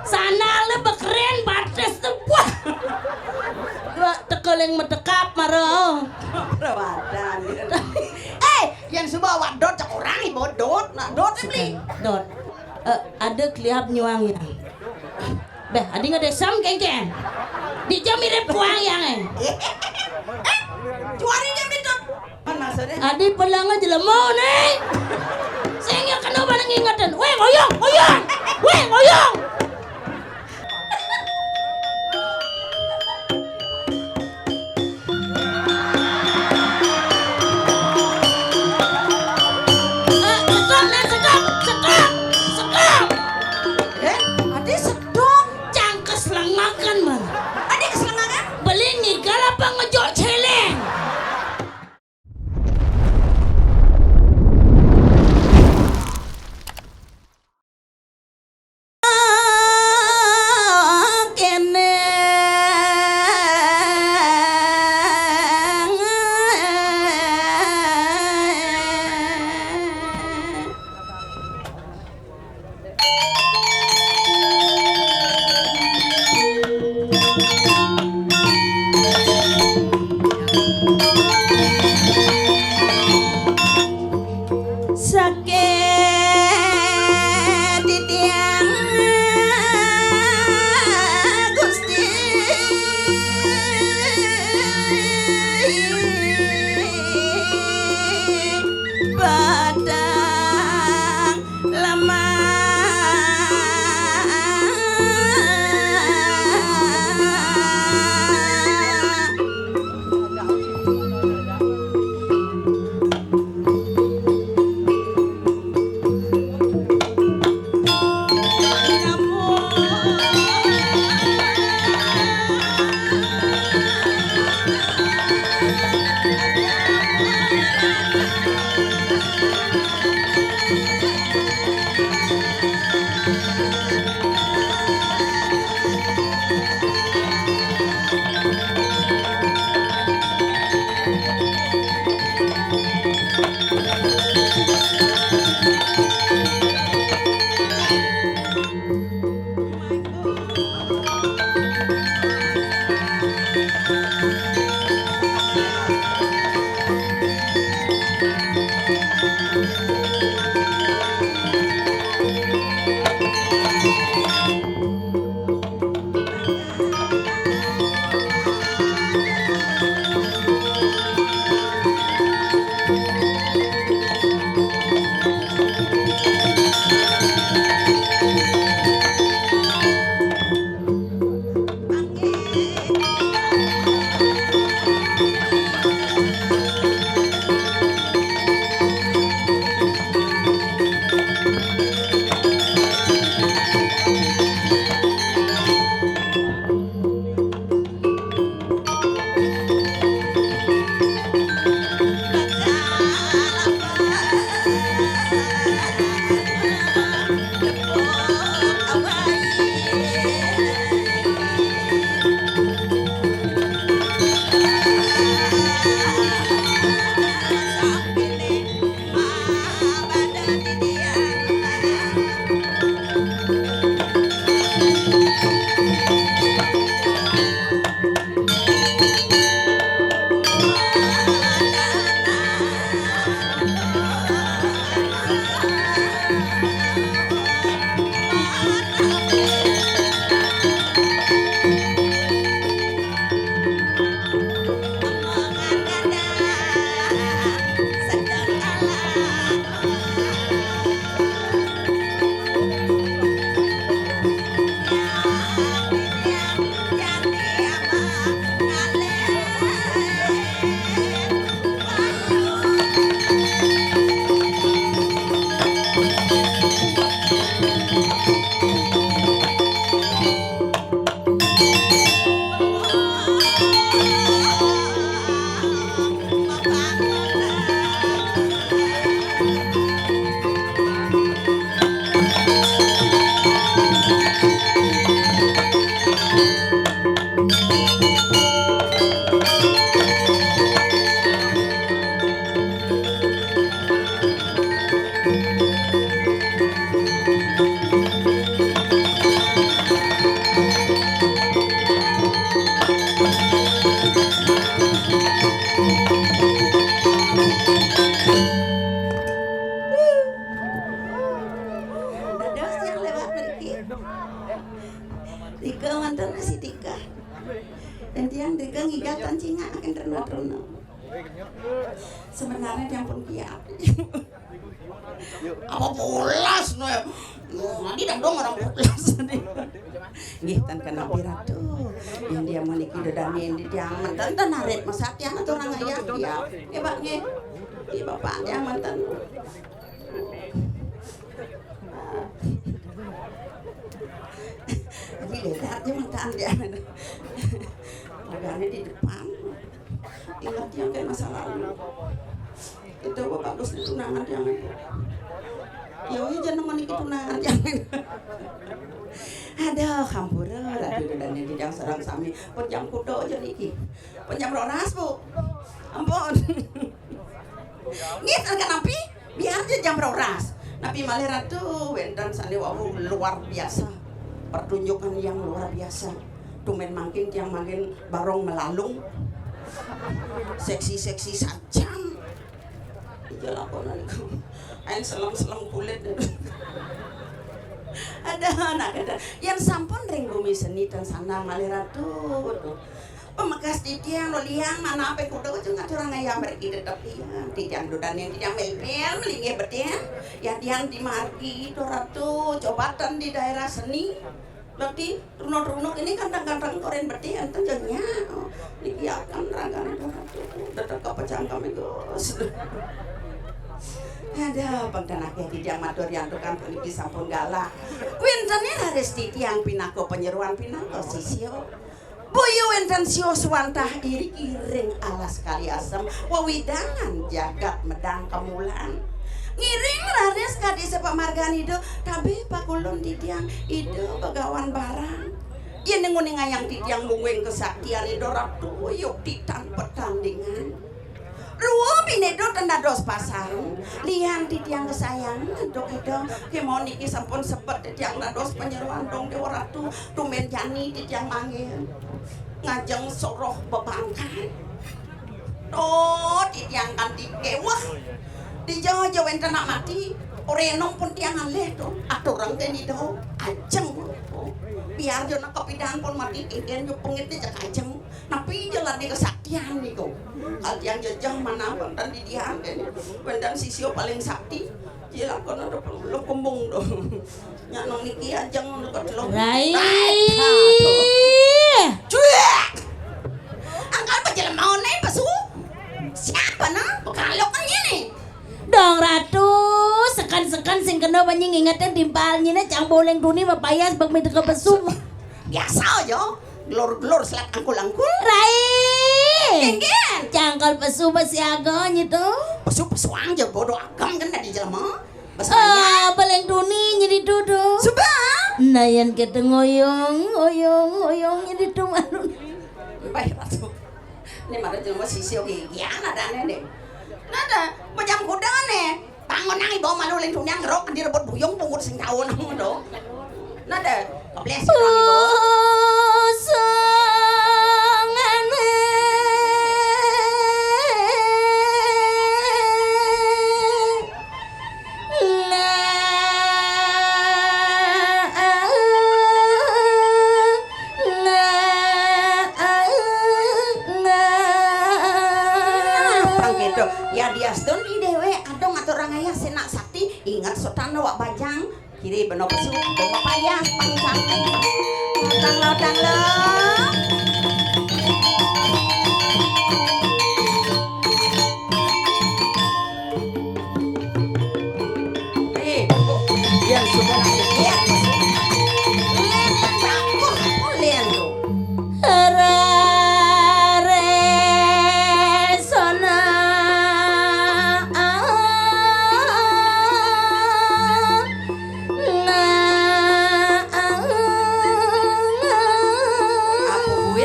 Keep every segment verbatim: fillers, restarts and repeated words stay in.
Sandale bekeren bates tuh. Wah. Wah, tekeling medekap maro. Prawadan. Eh, yang suba awak dot cak orang ibu dot. Nah, dot beli. Dot. Eh, ada kliap nyuang ya. Beh, adi nggak desam kengkeng. Di jam mirip kuang yang eh. Eh, juari jam itu. Kan maksudnya? Adi pelanga jelema ne. Sing ya kena barang ingetan. Weh, ngoyong, ngoyong. Weh, ngoyong. Eh, stop, Nek, stop, stop, stop. Eh, adi sedok. Cang keselengakan, man. Adi keselengakan? Beli ngigal apa ngejok celeng? Saking titiang Gusti Padang Lemah. Tiga mantan si tiga. Dan tiang tiga ngigatan cingak akan ternak-ternak. Sebenarnya tiang pun kiat. Apa pulas no ya? Nanti dang dong orang pulas. Nggih, tan kenampi ratu. Yang dia meniki dedani di tiang mantan tan narit masa tiang atau orang ayah kiat. Nggih, Pak, nggih. Di bapak tiang mantan. Tapi beda aja mantan dia. Raganya di depan. Ingat yang kayak masa lalu. Itu bagus di tunangan yang itu. Ya, iya, jangan meniki tunangan yang itu. Aduh, hampura, ratu dan di jang sareng sami. Pun jam kuda aja niki. Pun jam rolas, Bu. Ampun. Nggih, saking napi? Biar aja jam rolas. Napi malih ratu, wénten sané wau luar biasa. Pertunjukan yang luar biasa. Tumben mangkin tiang mangkin barong melalung. Seksi-seksi sajan. Iya lakonan iku. Ain selem-selem kulit. Ada anak ada. Yang sampun ring bumi seni dan sandang malih ratu. Pemekas titiang lo liang mana apa kuda aja ngaturang ayam berki tetep liang. Titiang dudan yang titiang melpel melinggih betian. Ya tiang di margi to ratu jabatan di daerah seni. Berarti runut-runut ini kantang-kantang koren betian tentunya. Niki akan ragan to ratu. Tetep kapecangkem iku. Ada pengkenake titiang matur yang tukang puniki sampun galah. Wintene raris titiang pinaka penyeruan pinaka sisya. Boya wénten siuh swantah iriki ring alas Kali Asem, wewidangan jagat Medang Kemulan. Ngiring raris kadi sepak margan Ida, tabih pakulun titiang Ida Begawan Barang. Yén nguningayang titiang mungguing kesaktian Ida Ratu, yukti tan pertandingan. Rua bineda ten dados pasang, lian titiang kesayangan antuk Ida. Kémaon niki sampun sebet titiang dados panyeroan dong Déwa Ratu, tumbén jani titiang manggih ngajeng soroh bebangkai. Oh, titiang kanti kéweh. Dija aja wénten nak mati, ora enong pun tiang ngalih to. Aturang kén Ida, ajeng. Biar jana kapidan pun mati, kéngkén yo pengit ajeng. Napi ja ladi kesaktian niku. Kal tiang jejeh manah wénten didian kene. Wénten sisya paling sakti. Cilakon ada peluluh kembung to. Nyak nang niki ajeng ngono kok delok. Rai. Rai, ha, to. Cuek. Angkal pajelemaane pesu. Siapa nah? Bekalok kan ini. Dong Ratu, sekan-sekan sing kena banyi ngingetin timpal nyine cang boleng duni mapayas bek minta ke pesu. Biasa aja. Glor-glor selat angkul-angkul. Rai. Kéngkén. Cangkal pesu besiaga nyitu. Pesu-pesuang aja bodoh agam kan tadi jelema. Pesuangnya. Ah, paling duni nyeri dudu. Suba. Nayan kita ngoyong, ngoyong, ngoyong nyeri tu manun. Baik, Ratu. Ini mara jelema sisya gigi ana dane deh. Nada, bejam kuda nih. Bangun nang ibu malu lintungnya ngerok direbut buyung pungut sing taun ngono. Nada, kebles orang ibu. Usungane. Nah, nah, nah. Pang gitu. Ya diastun i dhewe adong aturang ayah senak sakti ingat sotan wak bajang kiri beno pesu beno payah pangcang. Lautang lautang lo. Eh, yang sudah lahir, yang masih. Lihat, lihat, campur, campur, lihat tuh. Rare sona. Nah, ah, ah, ah. Apuh,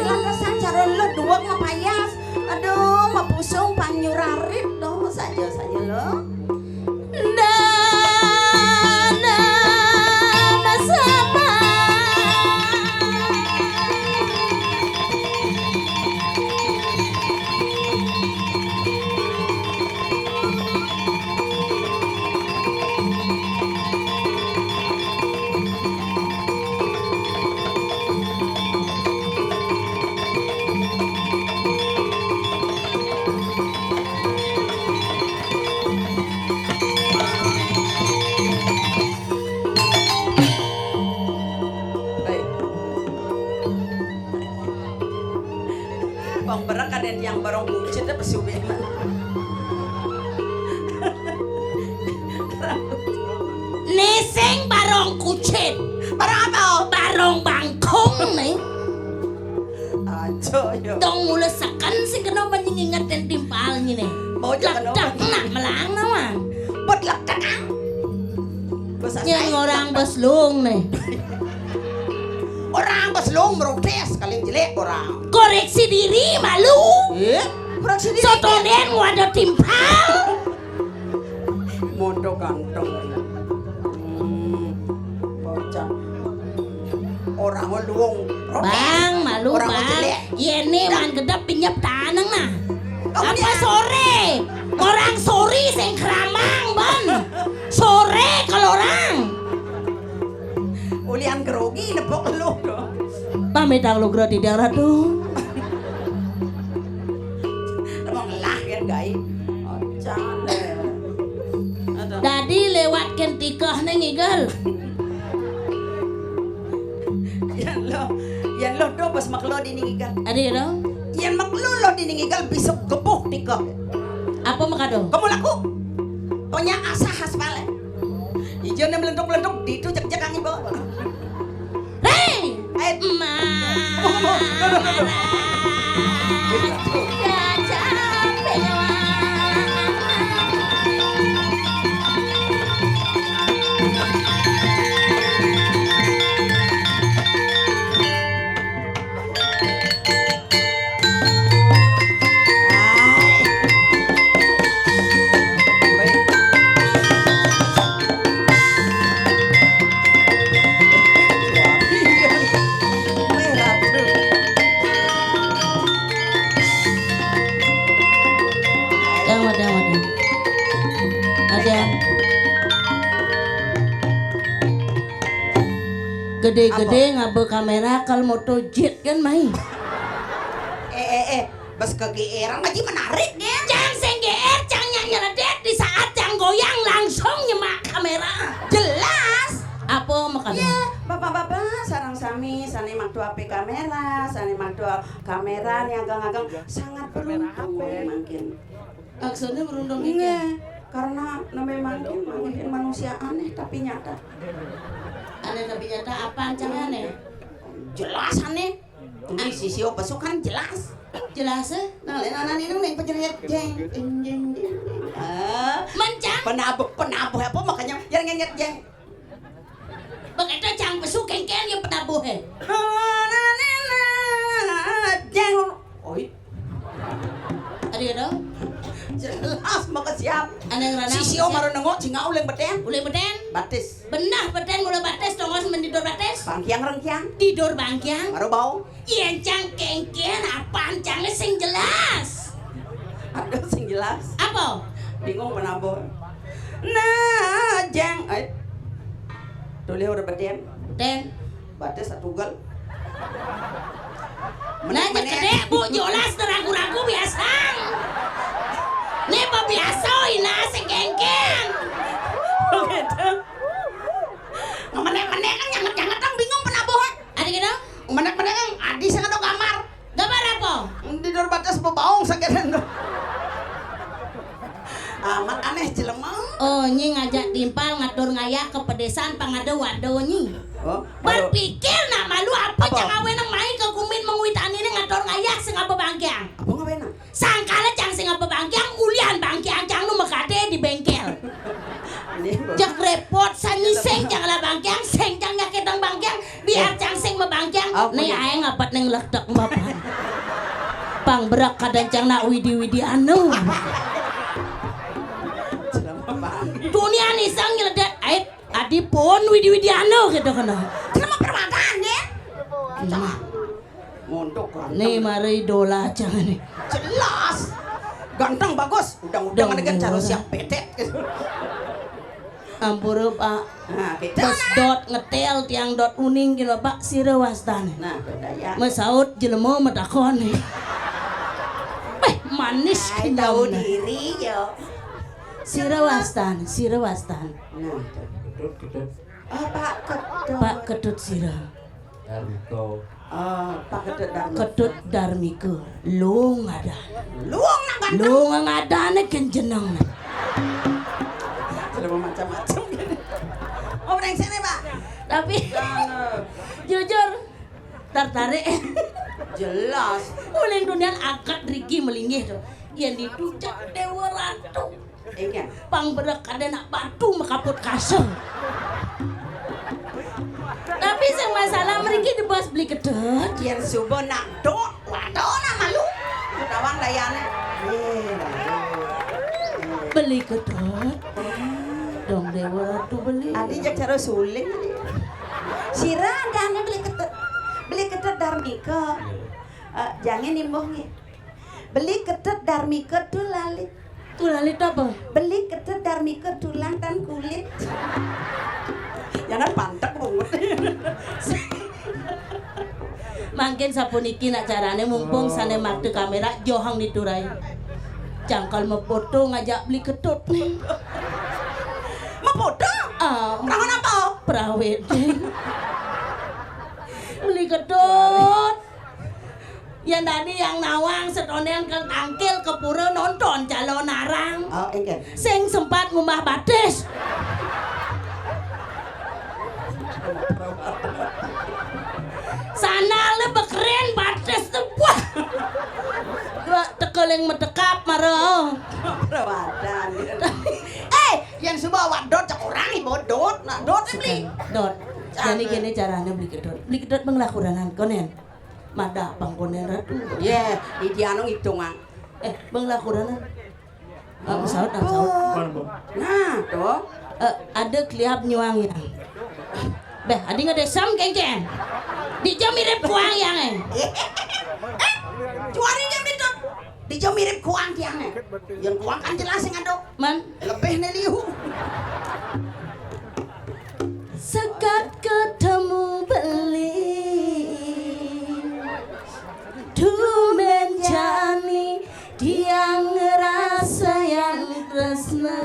Barong kucit apa sih, Uben? Nising barong kucit. Barong apa? Barong bangkung nih. Aja ya. Dong mula seken sing kena panjing inget dan timpal ngene. Mau jangan. Lak dak nak melang nawang. Buat lak dak. Yang orang beslung nih. Orang beslung merotes kali jelek orang. Koreksi diri malu. Eh? Koreksi diri. Sotonden wadah timpal. Mondo ganteng. Hmm, bocah. Orang luwung. Bang, malu, orang Bang. Jelek. Yene man gedep pinyep taneng nah. Apa sore? Orang sori sing kramang, Bang. Sore kalau orang. Ulian grogi nepok lu. Pamit lu gro di daerah tuh. Emang lah kan gai. Ocan. Dadi lewat kentikah ning igel. Yan lo, yan lo do pas maklo di ning igel. Adi lo? Yan maklo lo di ning igel bisa gepuh tikah. Apa makado? Kamu laku. Punya asah aspale. Ijo nem lentuk-lentuk ditu jek-jek angin bawa. Hei! Eh, ma. Ada, ada, ada. Ada. Gede-gede ngaba kamera kal moto jet kan mai. Eh, eh, eh, bas kegeeran lagi menarik ya. Cang sing geer, cang nyak nyeledet di saat cang goyang langsung nyemak kamera. Jelas. Apa makanya? Ya, bapak-bapak, sarang sami, sane makdo ape kamera, sane makdo kamera ni agang-agang sangat beruntung mangkin. Maksudnya beruntung iki? Nggih, karena namanya mangkin, mangkin manusia aneh tapi nyata. Aneh tapi nyata, apa cang aneh? Jelas aneh. Ini si Sio Pesu kan jelas. Jelas, eh? Nah, lek anak ini neng pejerit, jeng, jeng, jeng, jeng, jeng. Eh, mencang? Penabuh, penabuh apa makanya yang ngenyet, jeng? Begitu cang pesu kengken yang penabuh, eh. Jeng. Oi. Ada ya dong? Jelas maka siap. Ada yang ranang. Si Sio siap. Baru nengok, singa uling beten. Uling beten? Batis. Benah beten mula batis, tongos mendidor batis. Bangkiang rengkiang. Tidur bangkiang. Baru bau. Yen cang kengken, apaan cangnya sing jelas? Aduh, sing jelas. Apa? Bingung penabuh. Nah, jeng. Eh. Tulis udah beten. Beten. Batis satu gel. Nah, menek, menek. Cedek, Bu, jelas ragu-ragu biasa. Nih, Pak biasa, ina sing kengken. Begitu. Ngemenek-menek kan nyanget-nyanget kan bingung penabuh. Ada gitu? Menek-menek kan adi sing ada gambar. Gambar apa? Tidur batas bebaung sakit. Amat aneh jelema. Oh, nyi ngajak timpal ngatur ngayak ke pedesan pangada wado nyi. Oh, aduh. Berpikir nak malu apa? Apa? Cang awenang main ke kumin mengwitan ini ngatur ngayak sing apa bangkiang? Apa ngawenang? Sangkala cang sing apa bangkiang, ulian bangkiang cang nu megade di bengkel. Ini, Bu. Cek repot, sanyi sing cang lah bangkiang, sing cang nyakitang bangkiang, biar cang sing mebangkiang. Apa nih? Ae ngapet neng lektek bapak. Pang berak kadang cang nak widi-widi anu. Selama bangkiang. Dunia nisang nyeledet, ait, adi pun widi-widi anu gitu kena. Selama permataan ya? Nah. Mondok ganteng. Nih, mari idola aja nih. Jelas. Ganteng, bagus. Udang-udang dong, kan cara siap pedet gitu. Ampura, Pak. Nah, gitu. Bes dot ngetel tiang dot uning gitu, Pak. Sira wastan. Nah, beda ya. Mesaut jelema metakon. Eh, manis. Ai, tahu diri ya. Sira wastan, sira wastan. Nah, itu. Ah, Pak Ketut. Pak Ketut sira. Darmika. Ah, Pak Ketut Darmika. Ketut Darmika. Luung ada. Luung nak ganteng. Luung ngadane ken jeneng. Sudah macam-macam. Oh, brengsek nih, Pak. Tapi jujur tertarik. Jelas. Uling dunian akad rigi melinggih tuh. Yang ditucak Dewa Ratu. Iya. Pang berek ada nak batu makaput kaseng. Tapi sing masalah mriki dibahas Beli Ketut. Yen suba nak dok, waduh nak malu. Tawang dayane. Eh, waduh. Beli Ketut. Dong Dewa Ratu beli. Adi jak cara suling. Sira dane Beli Ketut. Beli Ketut Darmika. Eh, jangan imbuh nggih. Beli Ketut Darmika tulalit. Tulalit apa? Beli Ketut Darmika tulang dan kulit. Yana pantek bungut. Mangkin sapuniki nak carane mumpung sane makte kamera johang diturai. Jangkal mefoto ngajak Beli Ketut nih. Mefoto? Ah. Perawan apa? Prawit. Beli Ketut. Yang tadi yang nawang setonen ke tangkil ke pura nonton calon arang. Oh, engke. Sing sempat ngumbah batis. Sandale bekeren batis tuh. Wah. Dua tekeling metekap mara. Prawadan. Eh, yang suba awak dot cak orang nih bodot. Nah, dot beli. Dot. Jadi gini caranya Beli Ketut. Beli Ketut menglakukan konen. Madah pangkonen ratu. Ye, iki anu ngitungang. Eh, bang lakuran. Ah, saut, ah, saut. Nah, tuh. Eh, ada kliap nyuang ya. Beh, adi ngadesam kengken. Dija mirip kuang yang eh. Eh, juari dia minta. Dija mirip kuang tiang eh. Yang kuang kan jelas yang ada. Man, lebih nih liu. Sekat ketemu beli. Tumben jani dia ngerasa yang tresna.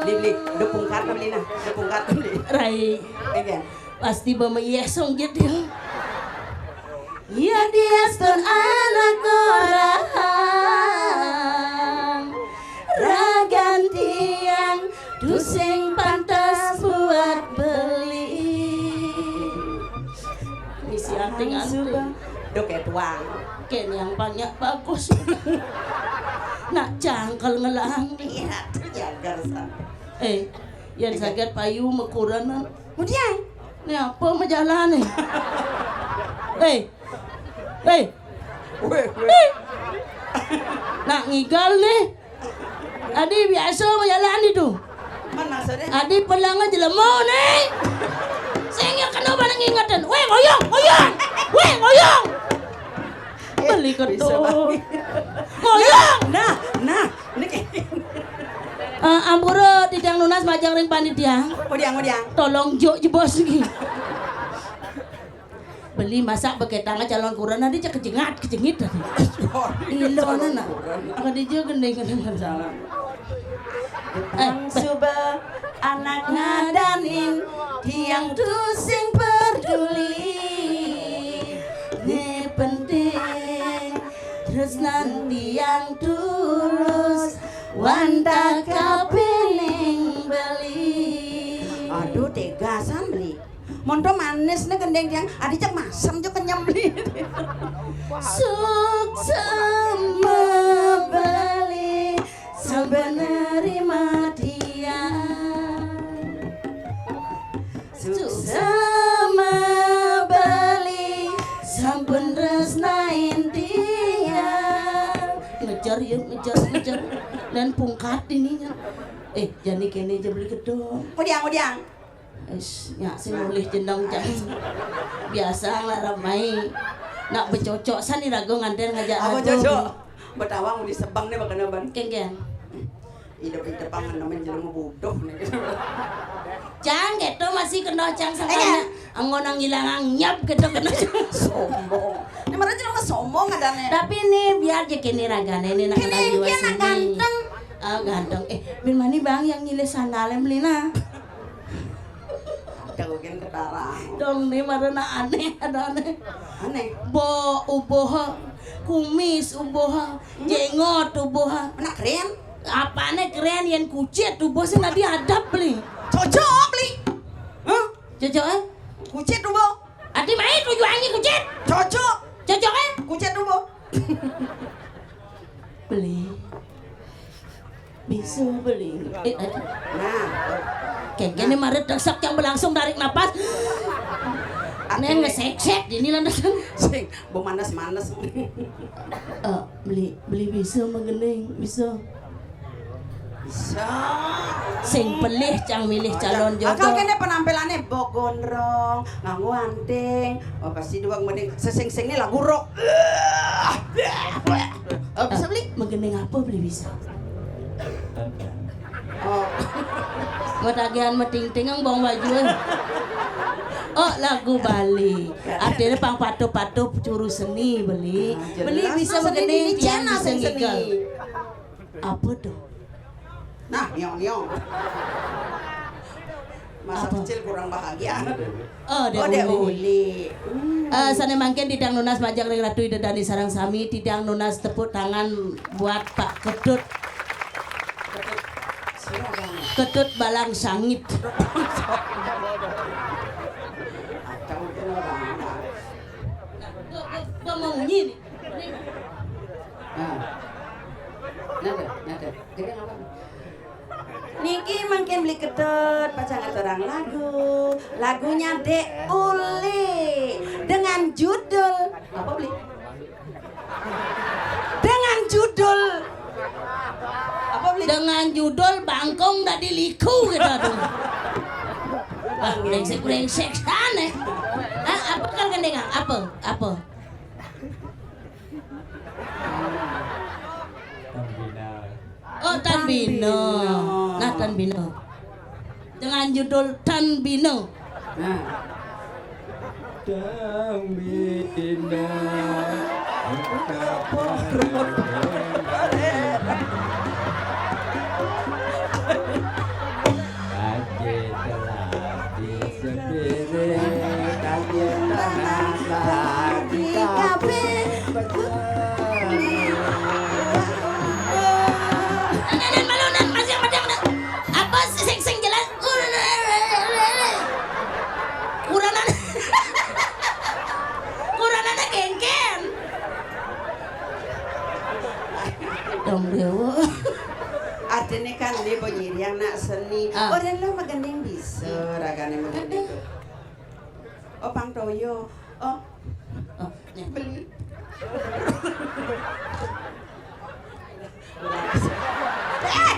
Beli, beli, udah pungkat beli nah, udah pungkat beli. Rai. Iya. Pasti bama iya song gitu. Ya diastun anak orang ragan tiang tusing pantas buat beli. Misi anting-anting. Dok ya tuang. Ken yang banyak bagus. Nak jangkal ngelang. Iya, tuh jagar san. Eh, yang sakit payu mekuranan. Kemudian, ini apa majalah nih? Eh, eh, eh. Nak ngigal nih. Adi biasa majalah itu. Mana sih? Adi pelanga jelema nih. Sing ya kena barang ingetan. Weh, ngoyong, ngoyong. Weh, ngoyong. Beli kedok. Ngoyong. Nah, nah, ini kayak Eh, ampura titiang nunas majeng ring panitia. Ngudiang, ngudiang. Tolong juk jebos iki. Beli masak beketang calon kuran nanti cek kejengat, kejengit tadi. Ilo nana. Kadi jo gendeng kena jalan. Eh, suba anak ngadanin tiang tusing peduli. Ini penting. Terus nanti yang tulus wantah kapining beli. Aduh, tegasan beli. Monto manis nih gendeng tiang. Adi cek masem jo kenyem beli. Suksma beli saben nerima tiang. Suksma beli sampun tresnain tiang. Ngejar ya, ngejar, ngejar. Dan pungkat ininya. Eh, jani kene aja beli gedung. Udiang, udiang. Wis, nyak sing mulih jeneng, Cak. Biasa lah ramai. Nak becocok san iraga nganten ngajak. Apa lagu. Cocok? Betawang di Sebang nih bakal ban. Keng, keng. Idep-idep pangan nemen jelema bodoh nih. Cang, gitu masih kena cang sangkana. Anggo nang ilang nyap gitu kena. Sombong. Ini malah jelema sombong adane. Tapi nih biar je kene ragane nih nak kene rayu sini. Ganteng. Ah, ganteng. Eh, bin mani bang yang nyilih sandale melina. Jauh kan ketarang. Dong, né marana anéh, ada anéh. Anéh. Bo ubuh, kumis ubuh, jenggot ubuh. Anak keren. Apané keren, yén kucit ubuh sing adi adab, Beli. Cocok, Beli. Hah? Cocok, eh? Kucit ubuh. Adi mai tujuannya kucit. Cocok. Cocok, eh? Kucit ubuh. Beli. Bisa beli. Eh, eh. Nah. Kéngkén né maré dések yang berlangsung tarik napas. Anéh ngesék-sék dini lantasan. Sing, bu manes-manes. Eh, beli, beli bisa magending, bisa. Bisa. Sing pelih cang milih calon jodoh. Akal kéné penampilannya bok gondrong, nganggo anting. Oh, pasti dua mending sesing-sing ini lagu rock. Oh, bisa beli? Magending apa beli bisa? Oh. Matagihan meting-ting bong baju. Oh, lagu Bali. Artinya pang patuh-patuh curu seni beli. Beli bisa magending tiang bisa ngigel. Apa tuh? Nah, nyong-nyong. Masa kecil kurang bahagia. Oh, Dék Uli. Eh, sané mangkin titiang nunas majeng ring Ratu Ida Dané sareng sami, titiang nunas tepuk tangan buat Pak Ketut. Ketut Balang Sangit. Nah, tuh, tuh, tuh, mau bunyi nih. Nah. Nada, nada. Niki mangkin Beli Ketut pacang ngaturang lagu. Lagunya Dék Uli dengan judul apa, Beli? Dengan judul apa, Beli? Dengan judul Bangkong Dadi Liku gitu tuh. Ah, brengsek-brengsek sané. Ah, apa kan gendeng? Apa? Apa? Oh, Tan Bino. Nah, Tan Bino. Dengan judul Tan Bino. Nah. Tan Bino. Kenapa? Kaki telah di sepiring, kaki telah di kabeh. Apa sing, sing jelas? Kuranan. Kuranana kéngkén. Dong Déwa. Artinya kan ini penyirian nak seni. Ah. Orang lo magending bisa, ragané magending. Oh, pang toyo. Oh. Oh, nih. Beli. Eh,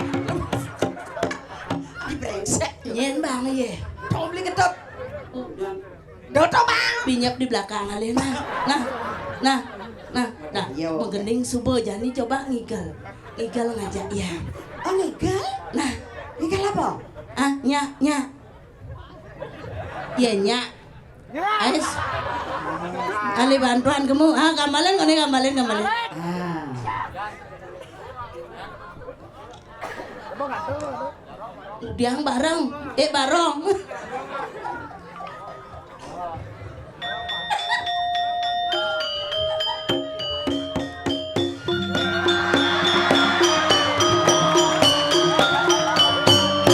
di brengsek. Nyén, Bang, yé. Tong Beli Ketut. Doto, Bang. Pinyep di belakang alih, nah. Nah. Nah. Nah. Nah. Iya, oke. Magending suba jani coba ngigel. Ngigel ngajak ya. Oh, ngigel? Nah. Ngigel apa? Ah, nya, nya. Iya, nya. Ais. Alih bantuan kemu. Ah, gambalan koné, gambalan, gambalan. Ah. Diang bareng, eh, barong.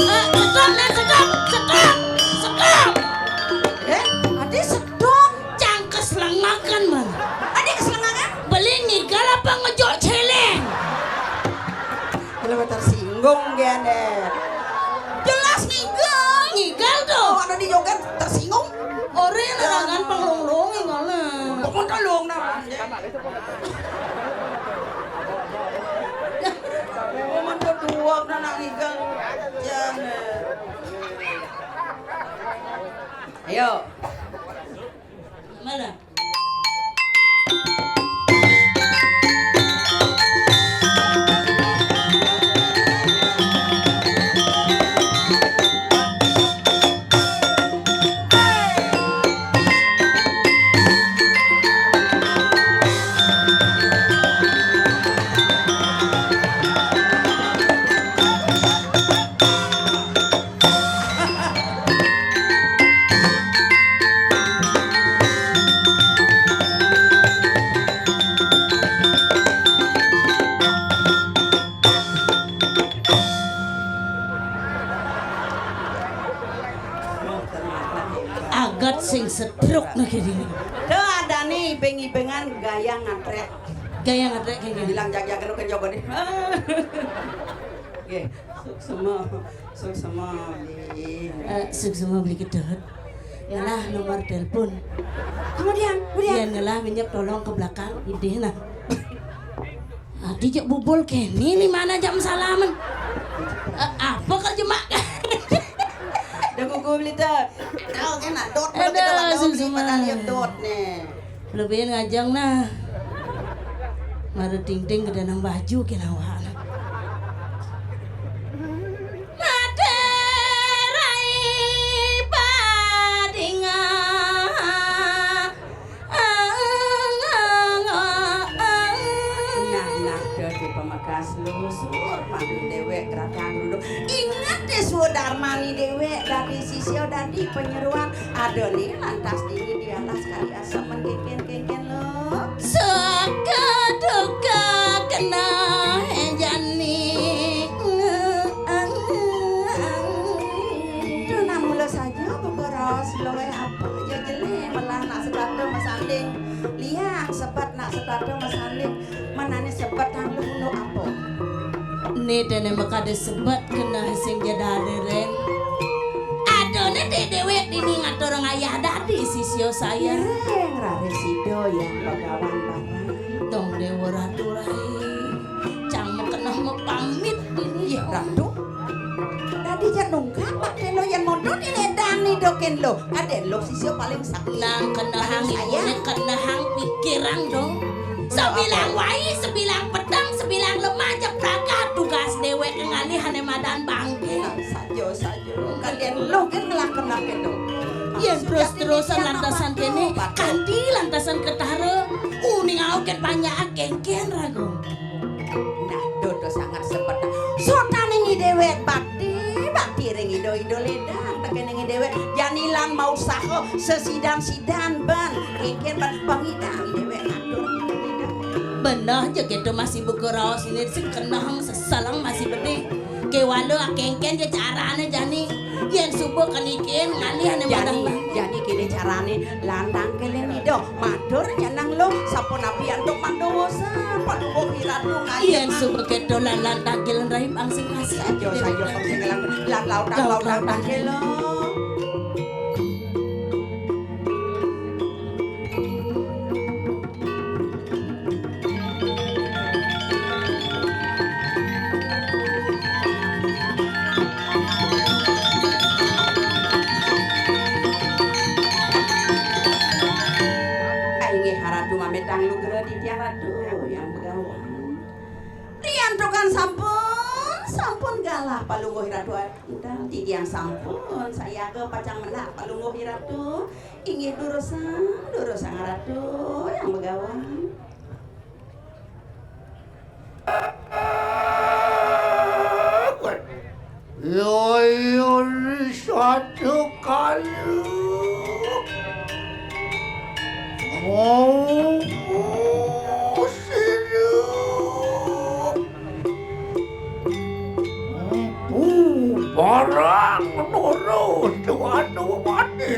Eh, stop, Nan, stop, stop, stop. Eh, adi stop. Cang keslengakan, Man. Adi keslengakan? Beli ngigel apa ngejuk céléng? Kalau tersinggung gini. Jelas ngigel. Ngigel tuh. Oh, anu di joget tersinggung. Ora, larangan penglunglung ngigel. Pokoknya tolong, nah. Momen kedua, nah, nak ngigel. Jangan. Ayo. Mana? Nah, kayak gini. Tuh ada nih ibeng-ibengan gaya ngatrek. Gaya ngatrek kayak gini. Bilang jag-jagan lu ke jogo deh. Oke, suksma, suksma beli. Eh, suksma beli kedot. Ngelah nomor telepon. Kemudian, kemudian. Iya, ngelah minyak tolong ke belakang, idih nah. Adi jak bubul kene lima na jam salaman. Eh, apa kal jemak? Dah gugu beli dah. Tahu kan nak dot. Ada suksma. Dot nih. Lebihan ngajang nah. Mara ting-ting ke danang baju ke lawan. Materai padinga. Nah, nah, dadi pemekas lusur, mangkin dewek gerakan duduk. Ingat deh, sudarmani dewek, dadi sisya, dadi penyeruan. Ada nih, lantas dini dialas kali asam mengkengken-kengken lo. Suka duka kena jani. Duh, nah mula saja beberas loe apa aja jelek, melah nak setata masanding. Liak sebet nak setata masanding. Manane sebet tang lu apa? Ni dene makade sebet kena sing jadare ren. Adone de dewek dini ngatur ngayah dadi sisya saya. Reng rare sida yang begawan bareng. Dong dewa ratu rai. Cang makena mapamit dini. Iya, ratu. Dadi jak nungkak, Pak Telo yang mondot ini dan ni doken lo. Kaden lo sisya paling sakti. Nang kena hang ibune, kena hang pikiran dong. Sebilang wai, sebilang pedang, sebilang lemah, jepraga tugas dewek ngalih ane madan bangke. Nah, saja, saja. Kaden lo kan ngelak-ngelak itu. Yen terus-terusan lantasan kene, kanti lantasan ketara, uning auket banyak kengken rago. Nah, dodo sangat sebet. Sotane ngi dewek bakti, bakti ring ido-ido ledang. Tekene ngi dewek jani lan mau usaha sesidan-sidan ban. Kengken ban pengidang ngi dewek ngatur. Beneh je gitu masih buka raos ini sing kenang seselang masih bedi. Kewala kengken je carane jani. Yen suba kenikin ngalih ane madan. Jani, jani kene carane lantang kelen ido. Matur nyeneng lo, sapunapi antuk mandowosan, paduka iratu ngaji. Yen suba keto lan lan tangkilan rahim angsing asih. Saja, saja, pengsingelan lan lautang, lautang tangkil lo. Inggih, Ratu mamitang lugra titiang Ratu yang begawan. Riantukan sampun, sampun galah palungguh Ratu Adan. Titiang sampun sayaga pacang mendak palungguh Ratu. Inggih durusang, durusang Ratu yang begawan. Yoyon satu kalu mau siru empu barang noro tuan wani.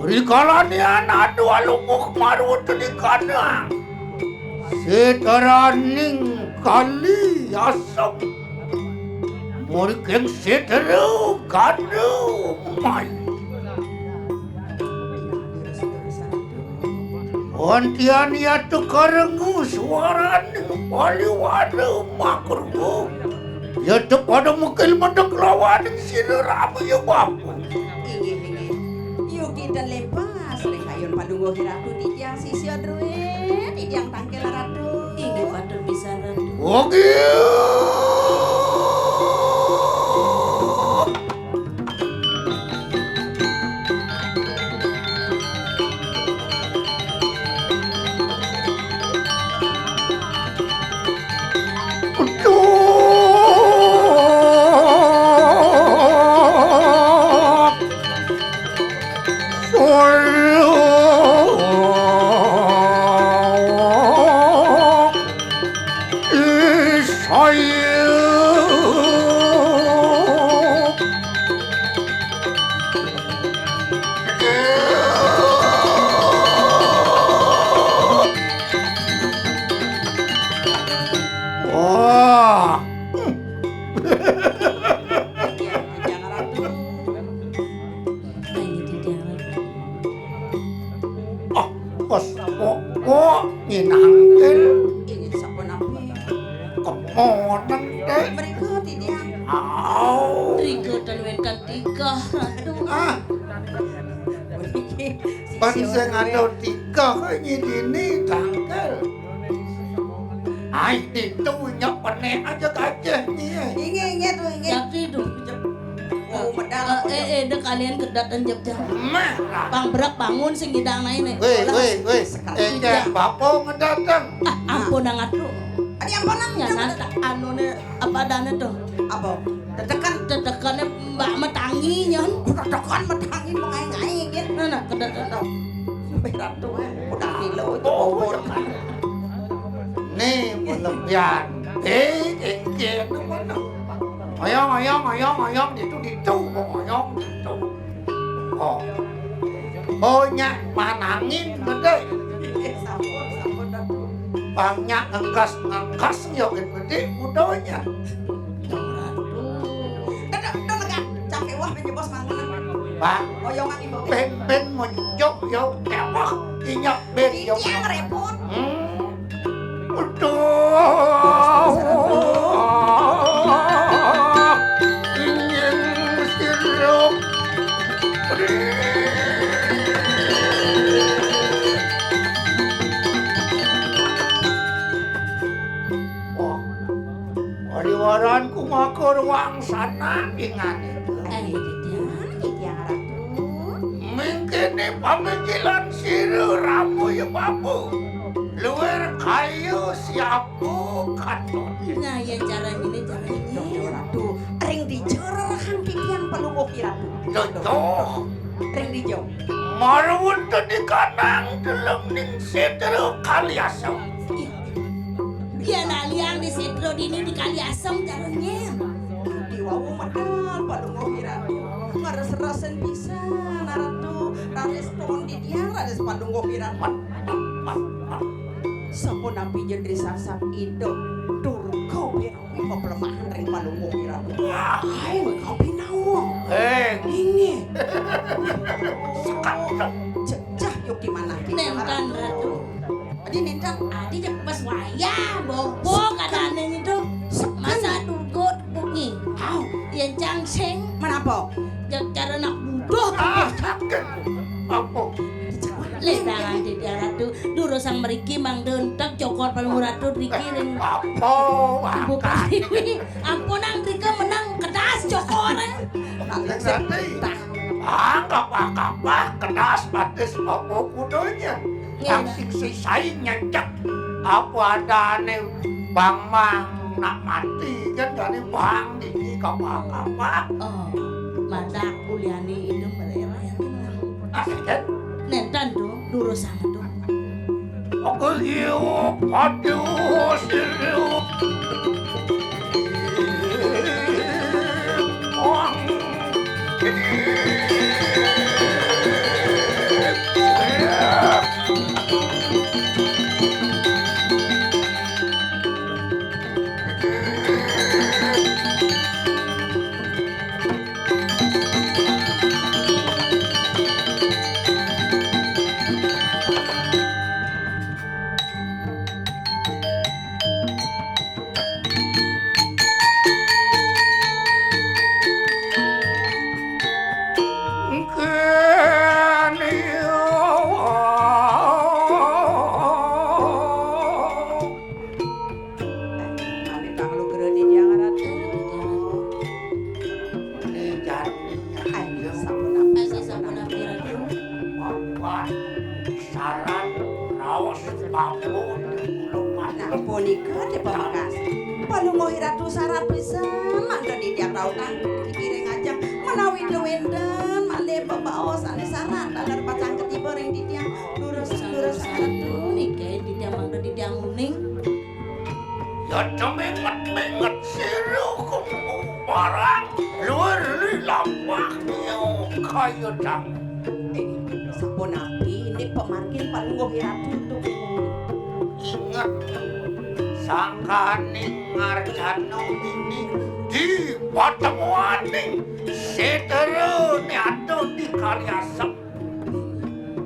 Rikalanian adu alumuk marut di kandang. Setaraning kali asem. Murikeng setara kandang mai. Antian yatu karengu suaraning paliwara makruh. Yatu pada mukil mendek lawaning sira rabi ya bapa. Inggih, inggih. Yugi dan lepas, ring kayun padungguh Ratu titiang sisya druwé, titiang tangkil Ratu. Inggih, patut pisan, Ratu. Oke. Wes pokok nyinangkil. Inggih sapunapi? Kemonen, Dek. Mriko titiang. Au. Mriko ten wénten tiga, Ratu. Ah. Mriki Pan sing ado tiga kok nyidini tangkil. Ai, ditu nyok penek aja kaceh nih. Inggih, inggih, tuh, inggih. Jati tuh. Oh, medal. Eh, eh, eh, dek kalian kedatan jep jam. Meh, lah. Pang berak bangun sing ngidang naik nih. Weh, weh, weh. Eh, iya. Bapo ngedatang. Ah, ampun, nang atuh. Adi ampun, nang. Ya, nang, anu nih, apa adanya tuh? Apa? Tetekan. Tetekannya Mbak Metangi, nyon. Tetekan Metangi, mengai-ngai, gitu. Nah, nah, kedatan. Sampai ratu, eh. Udah kilo itu bobot. Nih, melebihan. Eh, kengkeng mana? Oyong, oyong, oyong, oyong, itu, itu, oyong, itu. Oh. Oh, nyak manangin, gede. Sampun, sampun, Ratu. Bang nyak ngengkas, ngengkas, ya, gede, udonya. Ratu. Dadak, dadak, cake wah, menyebos mangan. Pak. Oyongan ibu. Ben, ben, menyujuk, ya, kewah, inyak, ben, ya. Titiang repot. Hmm. Aduh. Ingin siruk. Wah, pariwaranku maka ruang sana ingane. Eh, titiang, titiang Ratu. Mingkene pamikilan sira ramu ya babu. Luwir kayu siap Oh, katon. Nah, ya cara ini, cara ini. Ratu, ring dija rerehang titiang Palungguh Ratu. Cocok. Ring dija. Marwun tadi kanang deleng ning setra Kaliasem. Iya. Iya, nak liang di setra dini di Kaliasem caranya. Diwawu medal Palungguh Ratu. Ngares-resen pisan, Ratu. Raris pon di dia, raris Palungguh Ratu. Sapunapi jendri sarsat Ida Durga Berawi mapelemahan ring Palungguh Ratu. Hai, kapinawa. Eh. Inggih. Sekat. Cecah yuk di mana kita? Nentan, Ratu. Adi nentan. Adi jek pas wayah, bobo kadane itu. Sekat. Masa dugut bunyi. Au. Yen cang sing. Menapa? Jek cara nak butuh. Ah, sakit. Apa? Ledangan di darat tu, durusang mriki mangda entek cokor Palungguh Ratu mriki ring. Apa? Ibu Pertiwi. Ampunang mrika menang kedas cokore. Nanging ngerti. Tah. Ah, kapah-kapah kedas batis apa kudanya. Nggih. Yang sing sisai nyecek. Apa adane bang mang nak mati kan jane bang iki kapah-kapah. Oh, madak kuliane itu merereh. Asik kan? Nenten tuh, durusang tuh. Aku liu, aduh, siliu. Wang. Malih panglugrane Hyang Ratu. Ini jati. Ayo, sampun ampun, sampun ampun, Ratu. Wah, syarat raos pambuh. Nah, punika te pamekas. Palungguh Ratu syarat pisan mangda titiang rauh nang kiring ajeng menawi wenten malih bebaos ane syarat taler pacang ketiba ring titiang. Durus, durus Ratu niki titiang mangda titiang uning. Ya ceminget-minget sira kumpul barang luar lilampah nyo kaya dang. Eh, sapunapi ini pamargin Palungguh Ratu tu. Inget, sangkaning ngarjana ini di patemuaning setra niatu di Kaliasem.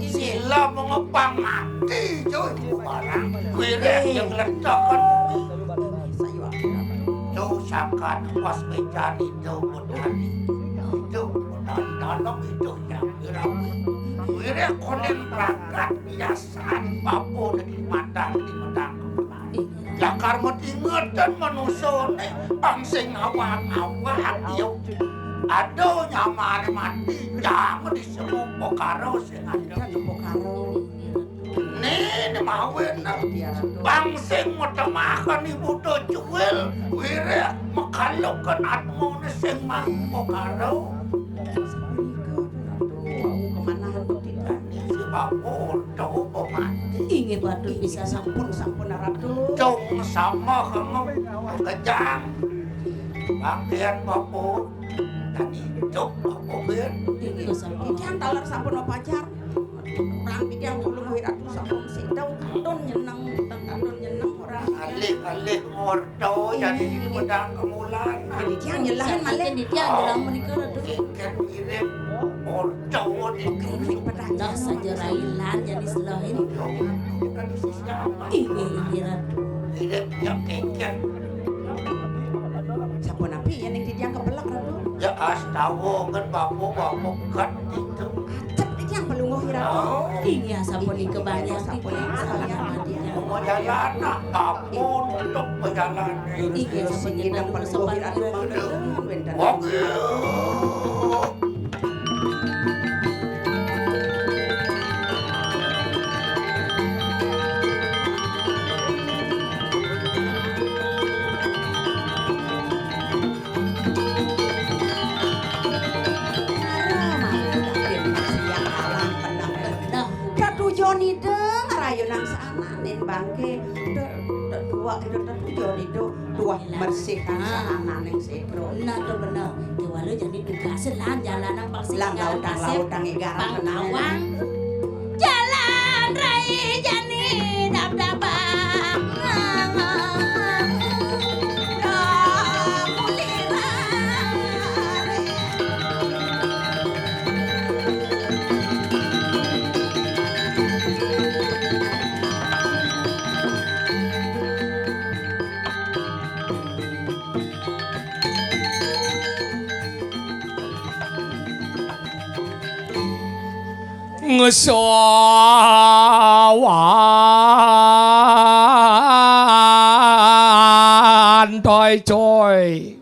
Sila mengepang mati, cuy, barang. Wirid yang ledakan. Tuh, sangkan pas meja itu, Botani. Itu, Botani, dalam itu, ya, Wirawi. Wirid konen pragat, biasaan, papo, di mata, di mata. Lakar metingetan manusia ne, pang sing awang-awang, yo. Aduh, nyamar mati, jangan disebut pekara sing ada. Kan pekara. Ini mawon. Iya, Ratu. Bang sing ngutamaken ibu tujuil, wiréh makaluken atmane sing mangko karo. Sapunika, Ratu, wau kemanahan kok tidak. Si Bapak Orta apa mati? Inggih, patut bisa sampun, sampun, Ratu. Cung sama kengem kejang. Bagian Bapak tadi hidup Bapak, Ben. Inggih, sampun. Titiang taler sampun mapajar. Perang titiang tulung Wiratu sampun sida. Kadon nyeneng, kadon nyeneng ora. Alih-alih ngorta jadi pedang kemulan. Titiang nyelahin malih. Titiang nyerang menika, Ratu. Ingkang ngirim orta niku. Nah, saja railan jadi selain. Inggih, inggih, Ratu. Ngirim yang ingkang. Sapunapi yen ing titiang kebelek, Ratu? Ya, astawa, kan bapak-bapak kan itu. Acep titiang pelungguh, Ratu. Oh. Inggih, sapunika banyak sapunika titiang. Perjalanan, ampun, untuk perjalanan. Inggih, sapunika pelungguh, Ratu, mangga wénten. Oke. Katujon ida ngrayunan sananing bangké. Dua ida katujon ida. Tuah mersih kan sananing sétra. Nah, to bener. Déwala jani tugasan lan jalanan pang sing lautang-lautang igarang pang menawi. Jalan rai jani dap-dapan. Ngesowan, Toy Coy.